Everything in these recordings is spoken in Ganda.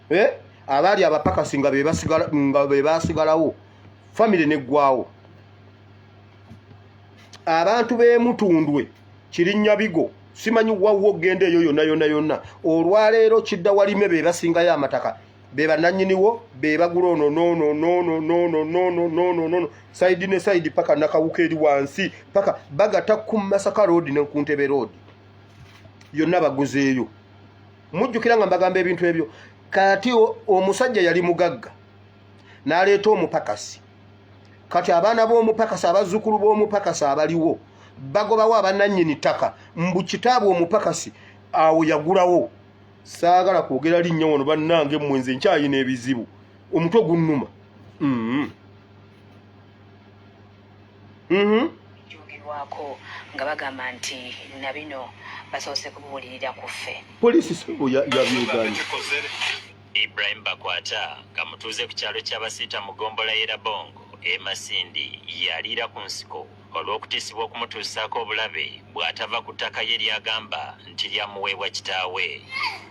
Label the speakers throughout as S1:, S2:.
S1: Eh? Abaali abapakasi nga be basigalawo, famire neggwawo. Abantu b'emutundwe Kirinyabigo, simanyi wawwo ogenda eyo yonna yonna yonna, olwaleero kidda walime be basingayo amataka, be bananyiniwo, be bagula ono nono nono nono nono nono nono side ne side paka Nakawuka eri wansi paka bagata ku Masaka Road ne ku Ntebe Road yonna baguzeeyo. Mujjukira nga mbagamba ebintu ebyo. Kati omusajja yali mugagga n'aleeta omupakasi. Kati abaana b'omupakasi, abazzukulu b'omupakasi abaliwo bagobawo abanannyini ttaka, mbu kitaabwe omupakasi awo yagulawo. Saagala kwogera linnya wano bannange, mmwe nze nkyayina ebizibu, omutwe gunnuma.
S2: Kyogerwako nga bagamba nti na bino basoose kubuulirira ku ffe.
S1: Poliisi sebo yabyeganye.
S3: Ibrahim Bakwata nga mutuuze ku kyalo ky'Abasiita mu ggombolola y'e Labongo e Masindi yaliira ku nsiko olw'okutiisibwa okumutuusaako obulabe bw'atava ku ttaka ye ly'agamba nti lyamuweebwa kitaawe.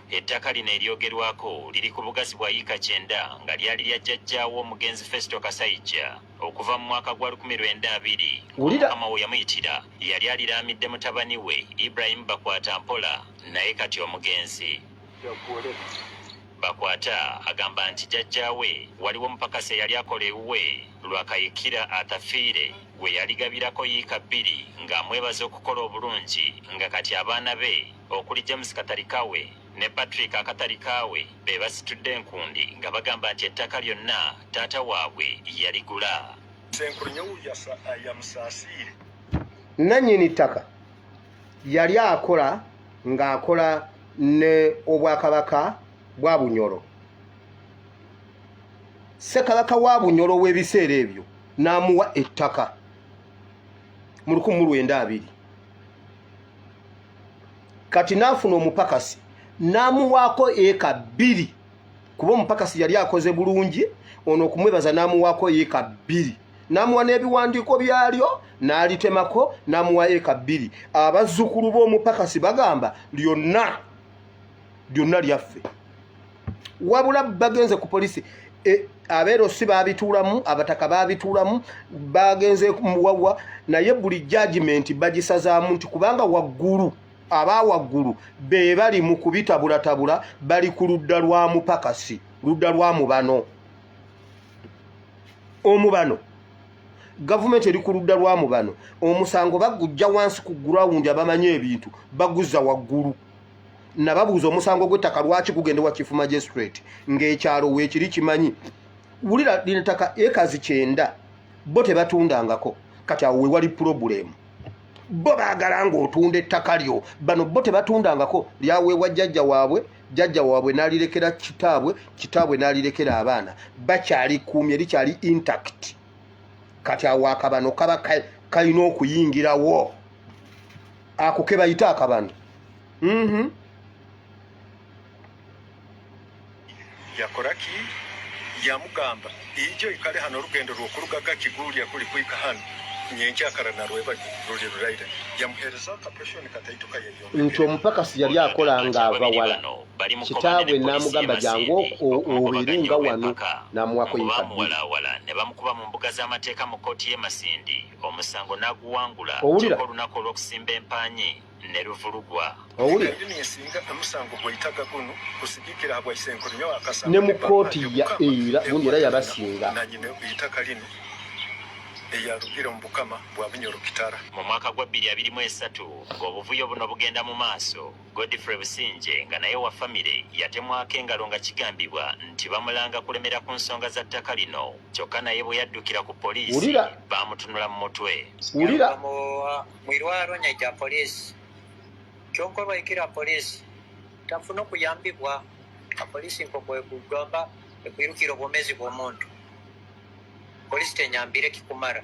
S3: Ettaka lino eryogerwako liri ku bugazi bwa yiika 90 nga lyali lya jjajjaawe omugenzi Festo Kasaija okuva mu mwaka gwa 1920.
S1: Wulira.
S3: Mukama we yamuyitira yali aliraamidde mutabani we Ibrahim Bakwata mpola naye kati omugenzi. Bakwata agamba nti jjajjaawe waliwo omupakasi eyali akola ewuwe Lwakayikira Atafiire gwe yaligabirako yiika 2 ng'amwebaza okukola obulungi nga kati abaana be okuli James Katarikawe ne Patrick Akatarikaawe be basitudde enkundi nga bagamba nti ettaka lyonna taata waabwe yaligula.
S1: Nnannyini ttaka yali akola ng'akola ne obwakabaka bwa Bunyoro. Ssekabaka wa Bunyoro w'ebiseera ebyo n'amuwa ettaka mu 1920. Kati n'afuna omupakasi n'amuwaako eka 2, kuba omupakasi yali akoze bulungi, ono okumwebaza n'amuwaako eka 2, n'amuwa n'ebiwandiiko byalyo n'alitemako n'amuwa eka 2. Abazzukulu b'omupakasi bagamba lyonna lyonna lyaffe. Wabula bagenze ku polisi, abeero si babituulamu, abataka babituulamu, bagenze muwawa, naye buli judgment bagisazaamu nti kubanga waggulu aba waggulu be bali mu kubitabulatabula, bali ku ludda lwa mupakasi, ludda lwa mubano omubano. Gavumenti eri ku ludda lwa mubano. Omusango bagujja wansi ku ground, abamanyi ebintu baguzza waggulu. Nababuuza omusango gw'ettaka lwaki gugende wa chief magistrate ng'ekyalo weekiri kimanyi. Wulira, lino ettaka ekazi 90 bo tebatundangako. Kati awo wewali problem. Bo baagala ng'otunda ettaka lyo. Bano bo tebatundangako, lyaweebwa jjajja waabwe, jjajja waabwe n'alirekera kitaabwe, kitaabwe n'alirekera abaana, bakyalikuumye, likyali intact. Kati awo akabano kaba kalina okuyingirawo, ako ke bayita akabano.
S4: Yakoraki? Yamugamba, ijo ikale hano, orugendo rw'okurugaga Kigulya kuli kuhika hano nyenkyakara narweba ruli ruraire. Yamuhereza akapreshoni kataito.
S1: Nti omupakasi yali akola ng'ava wala, kitaabwe n'amugamba jangu obeere nga wano, n'amuwako yiika 2.
S3: Bamuwalaawala ne bamukuba mu mbuga z'amateeka mu kkooti y'e Masindi, omusango n'aguwangula.
S1: Owulira?
S3: Kyokka olunaku olw'okusimba empaanyi ne luvulugwa.
S1: Owulira?
S4: Omusango gwaitaga guno kusigikira habwa isenkuru nyowe akasanga
S1: Ne mu kkooti ya era gundi era yabasinga.
S4: Nanyine itaka lino eyarugire omu bukama bwa Bunyoro Kitara.
S3: Mu mwaka gwa 2023 ng'obuvuyo buno bugenda mu maaso, Godfrey Busingye nga naye wa famire yatemwako engalo nga kigambibwa nti bamulanga kulemera ku nsonga za ttaka lino, kyokka naye bwe yaddukira ku poliisi
S1: Wulira.
S3: baamutunula mu mutwe.
S1: Wulira.
S5: Mu irwaro nyaija poliisi, kyonka olwaikira poliisi tafuna okuyambibwa. Apoliisi nkokwekugamba ekwirukira obwomezi bw'omuntu, poliisi tenyambire kikumara.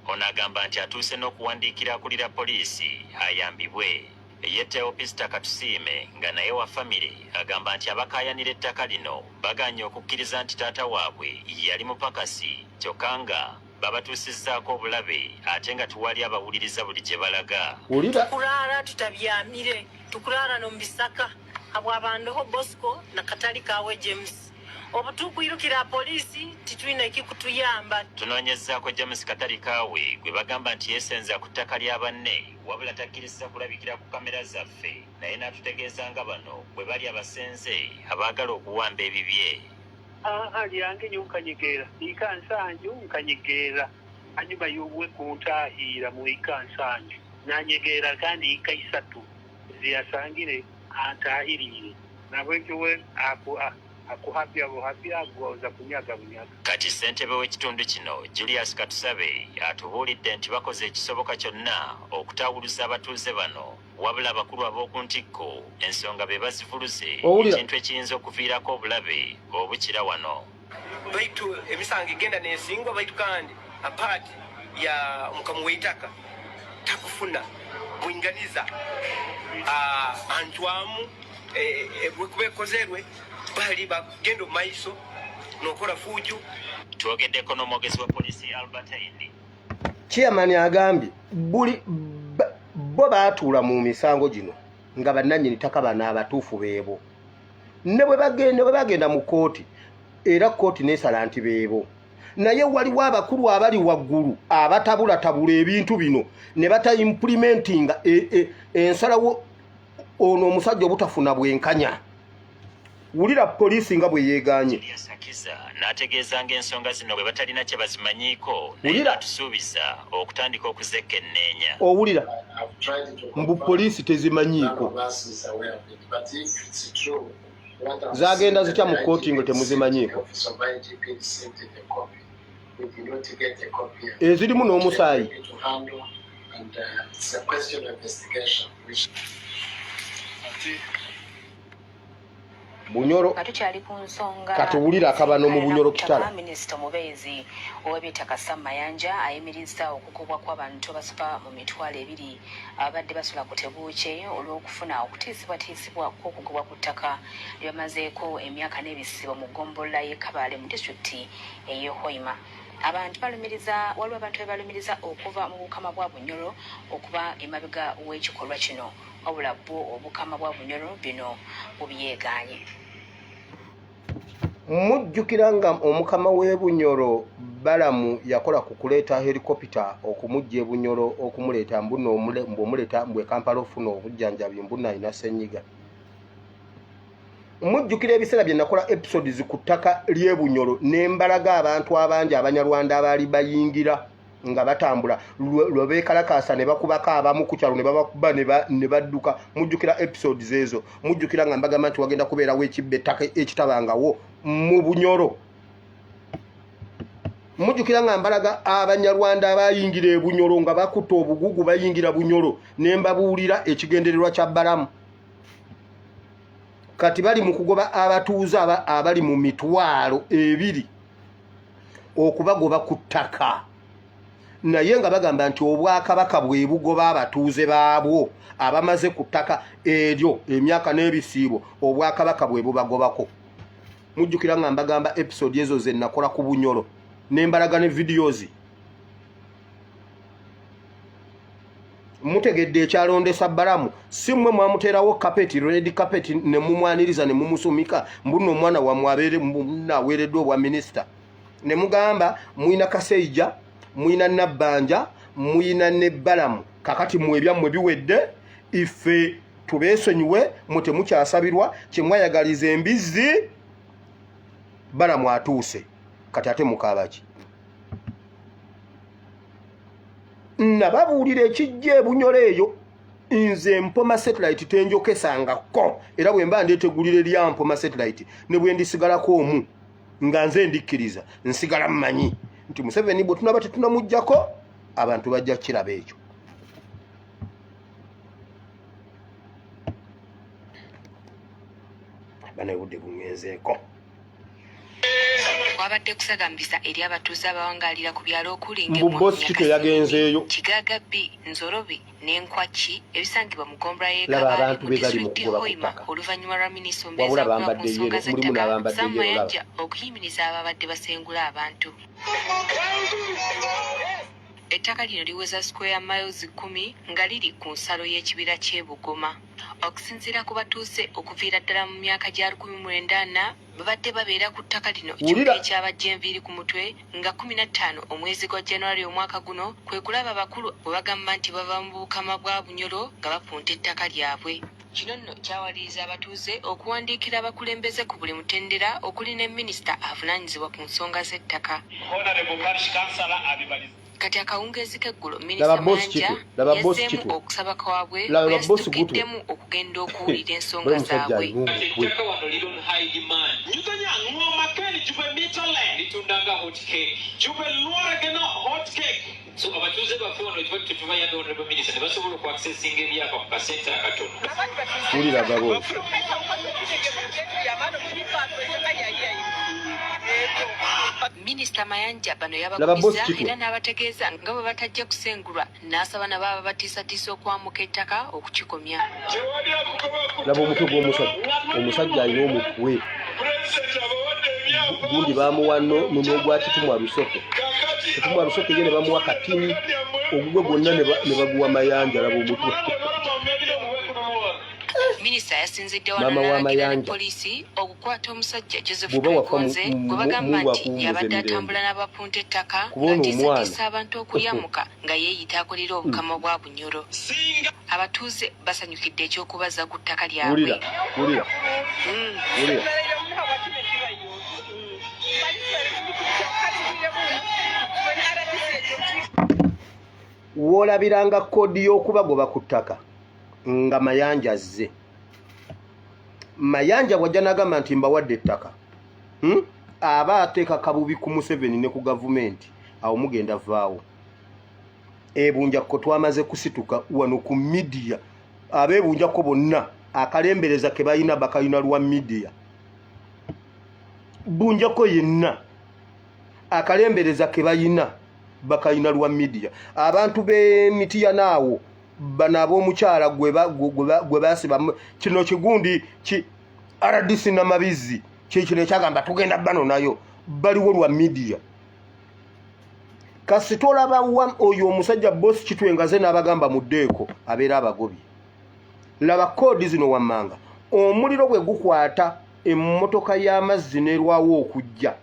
S3: Ono agamba nti atuuse n'okuwandiikira akulira poliisi ayambibwe. Ye Teopista Katusiime nga naye wa famire agamba nti abakaayanira ettaka lino bagaanye okukkiriza nti taata waabwe yali mupakasi, kyokka nga babatuusizzaako obulabe ate nga tewali abawuliriza buli gye balaga.
S1: Wulira.
S6: Tukuraara tutabyamire, tukuraara n'omu bisaka. Habwabandoho Bosco na Katali Kawe James. Obutukwirukira poliisi titwina ekikutuyamba.
S3: Tunoonyezzaako James Katali Kaawe gwe bagamba nti yeesenza ku ttaka lya banne, wabula takkirizza kulabikira ku kamera zaffe, naye n'atutegeeza nga bano bwe bali abasenze abaagala okuwamba ebibye.
S7: Aha lyange nyo nkanyegeera ika nsanju nkanyegeera hanyuma y'obwe kuntaahiira mu ika nsanju nanyegeera kandi ika isatu ziyasangire antaahiriire nabwekyo we akuhabya buhabya agoza kunyaga bunyaga.
S3: Kati ssentebe w'ekitundu kino Julius Katusabe atubuulidde nti bakoze ekisoboka kyonna okutaawuluza abatuuze bano, wabula abakulu ab'oku ntikko ensonga be bazivuluze,
S1: Owulira?
S3: ekintu ekiyinza okuviirako obulabe obukira wano.
S8: Baitu emisango egenda nesingwa, baitu kandi apart ya mukamu weitaka takufuna bwinganiza antwamu bwekuba ekozerwe bali bagenda omu maiso nokora fuju.
S3: Twogeddeko n'omwogezi wa poliisi Albert Aini.
S1: Chairman agambye buli bo baatuula mu misango gino nga bannannyini ttaka bano abatuufu beebo, ne bwe bagenda, bwe bagenda mu kkooti, era kkooti neesala nti beebo, naye waliwo abakulu abali waggulu abatabulatabula ebintu bino ne bata implementinga ensalawo ono omusajja obutafuna bwenkanya. Wulira poliisi nga bwe yeegaanye.
S3: Julius Akiza n'ategeeza ng'ensonga zino bwe batalina kye bazimanyiiko, naye
S1: Wulira.
S3: n'atusuubiza okutandika okuzekkenneenya.
S1: Owulira mbu poliisi tezimanyiiko, zagenda zitya mu kkooti nga temuzimanyiiko, ezirimu n'omusaayi? Bunyoro.
S2: Nga tukyali ku nsonga
S1: Katuwulire akabano mu Bunyoro Kitala.
S2: Minisita omubeezi ow'ebyettaka Sam Mayanja ayimirizza okugobwa kw'abantu abasoba mu 20,000 ababadde basula ku tebuukye olw'okufuna okutiisibwatiisibwa kw'okugobwa ku ttaka lye bamazeeko emyaka n'ebisibo mu ggombolola y'e Kabale mu disitulikiti ey'e Hoima. Abantu balumiriza, waliwo abantu be balumiriza okuva mu Bukama bwa Bunyoro okuba emabega w'ekikolwa kino, wabula bwo Obukama bwa Bunyoro bino bubyegaanye.
S1: Mujjukira nga omukama w'e Bunyoro Balamu yakola ku kuleeta helikopita okumujja e Bunyoro, okumuleeta mbu omuleeta mbu e Kampala ofuna obujjanjabi, mbu nalina ssenyiga. Mujjukira ebiseera bye nakola episodes ku ttaka ly'e Bunyoro ne mbalaga abantu abangi Abanyarwanda abaali bayingira nga batambula lwe beekalakaasa ne bakubako abamu ku kyalo ne babakuba ne badduka. Mujjukira episodes ezo? Mujjukira nga mbagamba nti wagenda kubeerawo ekibba ettaka ekitabangawo mu Bunyoro? Mujjukira nga mbalaga Abanyarwanda abayingira e Bunyoro nga bakutta obugugu bayingira Bunyoro ne mbabuulira ekigendererwa kya Balamu? Kati bali mu kugoba abatuuze abali mu 20,000, okubagoba ku ttaka, naye nga bagamba nti obwakabaka bwe bugoba abatuuze baabwo abamaze ku ttaka eryo emyaka n'ebisiibo. Obwakabaka bwe bubagobako. Mujjukira nga mbagamba episode ezo ze nakola ku Bunyoro ne mbalaga ne videos? Mutegedde ekyalondesa Balamu? Si mmwe mwamuteerawo kapeti, red carpet, ne mumwaniriza ne mumusumika mbu nno omwana wammwe abeere aweereddwa obwa minisita, ne mugamba muyina Kaseija, muyina Nabbanja, muyina ne Balamu, kakati mwe ebyammwe biwedde, ife tubeesonyiwe, mwe temukyasabirwa kyemwayagaliza embizzi. Balamu atuuse kati, ate mukaabaki? Nababuulira ekijja ebunyolo eyo. Nze Mpoma Satellite tenjokesangako, era bwe mba ndeetegulira erya Mpoma Satellite ne bwe ndisigalako omu nga nze ndikkiriza, nsigala mmanyi nti Museveni bwe tunaba tetunamugjako abantu bajja kiraba ekyo. Bana, obudde buŋŋenzeeko.
S2: Kwabadde kusagambisa eri abatuuze abawangaalira ku byalo okuli
S1: Mbu bosi ki teyagenzeeyo?
S2: Kigaga B, Nzorobi n'Enkwaki ebisangibwa mu ggombolola y'e
S1: Laba
S2: Kabale
S1: abantu
S2: mu
S1: be bali mu
S2: disitulikiti
S1: kugoba ku
S2: Hoima
S1: ttaka.
S2: oluvannyuma lwa minisita
S1: Wabula
S2: omubeezi akola ku
S1: bambadde
S2: nsonga
S1: yellow, mulimu
S2: z'ettaka
S1: n'abambadde
S2: Sam
S1: yellow, laba.
S2: Mayanja okuyimiriza ababadde basengula abantu. Ettaka lino liweza square miles 10 nga liri ku nsalo y'ekibira ky'e Bugoma. Okusinziira ku batuuze okuviira ddala mu myaka gya 1940 babadde babeera ku ttaka lino kyokka ekyabajja enviiri ku mutwe nga 15 omwezi gwa January omwaka guno kwe kulaba abakulu bwe bagamba nti bava mu Bukama bwa Bunyoro nga bapunta ettaka lyabwe. Kino nno kyawaliriza abatuuze okuwandiikira abakulembeze ku buli mutendera okuli ne minisita avunaanyizibwa ku nsonga z'ettaka. Kati akawungeezi k'eggulo minisita Mayanja yazzeemu okusaba kwabwe bwe yasitukiddemu okugenda okuwulira ensonga zaabwe.
S9: So abatuuze baffe wano tuba tetubayambe honorable minister ne basobola okuaccessinga ebyapa ku kasente akatono.
S1: Wulira agaboozi.
S2: Minisita Mayanja bano
S1: Laba boss
S2: yabagumizza
S1: Kitwe.
S2: era n'abategeeza nga bwe batajja kusengulwa n'asaba nabo ababatiisatiisa okwamuka ettaka okukikomya.
S1: Laba omutwe gw'omusajja. Omusajja alina omutwe. Gundi bamuwa n'ogwa Kitumwa Lusoke. Kitumwa Lusoke ye ne bamuwa katini ogugwe gwonna ne baguwa Mayanja. Laba omutwe.
S2: Minisita yasinzidde wano
S1: Maama wa
S2: n'alagira ne
S1: Mayanja.
S2: poliisi okukwata omusajja Joseph
S1: Bw'oba wafa
S2: Twegonze gwe bagamba
S1: Mungu
S2: nti
S1: akuwummuze
S2: yabadde
S1: mirembe.
S2: atambula n'abapunta ettaka
S1: Kuba ono omwana.
S2: ng'atiisatiisa abantu okulyamuka nga yeeyita akolera Obukama bwa Bunyoro. Abatuuze basanyukidde eky'okubazza ku ttaka lyabwe.
S1: Wulira, wulira, wulira. W'olabiranga kkoodi y'okubagoba ku ttaka nga Mayanja azze. Mayanja bw'ajja n'agamba nti mbawadde ettaka, Aba ateeka kabubi ku Museveni ne ku gavumenti, awo mugenda vaawo. Ebunjakko twamaze kusituka wano ku midiya. Ab'ebunjakko bonna akalembereza ke balina bakalina lwa midiya. Bunjakko yenna akalembereza ke balina bakalina lwa midiya. Abantu b'emitiyana awo bano ab'omukyala gwe basiba kino kigundi ki RDC Namabizzi kyekino ekyagamba tugenda bano nayo baliwo lwa midiya. Kasita olaba oyo omusajja boss Kitwe ngaze n'abagamba muddeeko abeera abagobye. Laba koodi zino wammanga. Omuliro bwe gukwata emmotoka y'amazzi n'erwawo okujja,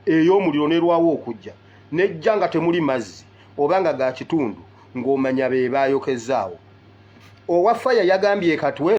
S1: ey'omuliro n'erwawo okujja, n'ejja nga temuli mazzi oba nga ga kitundu, ng'omanya be baayokezzaawo. Owa faya yagambye e Katwe.